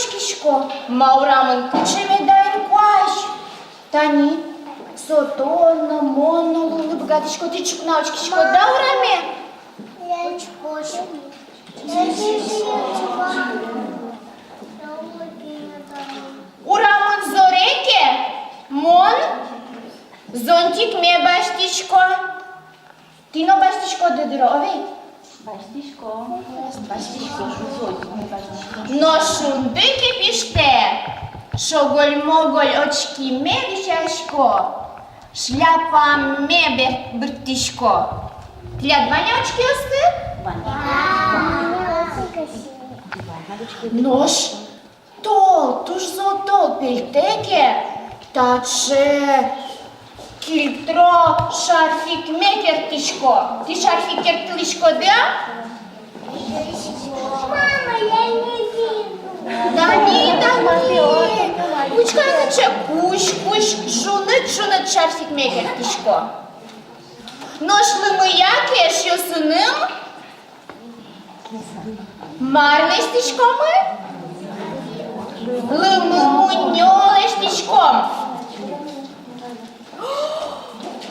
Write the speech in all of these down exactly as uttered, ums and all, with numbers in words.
учкисько, ма урамын кыӵе меда ир куазь. Тани со тон но, мон но луыны быгатӥсько, тӥ ӵукна учкиськод-а ураме? Урамын зоре ке, мон зонтикме басьтӥсько. Тӥ но басьтӥськоды дыр, овей? Басьтӥсько. Басьтӥсько. Зонтикме басьтӥсько. Но шунды кепиштэ, шоголь-моголь очкиме висясько, шляпаме бер-, бырттӥсько. Тӥляд вань-а очкиосты? Вань. Нош тол, туж зол тол пельтэ ке, таӵе кильтро шарфикме керттӥсько. Тӥ шарфик керттылӥськоды-а? Мама, я не вижу. Тани, тани. Учкы, кыӵе кузь-кузь, шуныт-шуныт шарфикме керттӥсько. Нош лымыя ке, эшъёсыным мар лэсьтӥськомы? Лымы мунё лэсьтӥськом.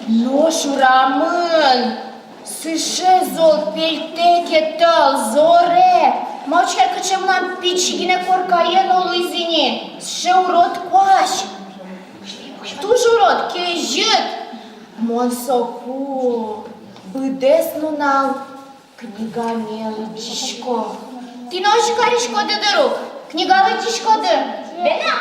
Нош урамын сыӵе зол пельтэ ке, тол, зоре. Ма учкы ай, кыӵе мынам пичи гинэ коркае но луиз ини сыӵе урод куазь. Туж урод, кезьыт. Мон соку быдэс нунал книгаме лыдӟисько. Тӥ но озьы кариськоды дыр ук, книга лыдӟиськоды. Бен-а?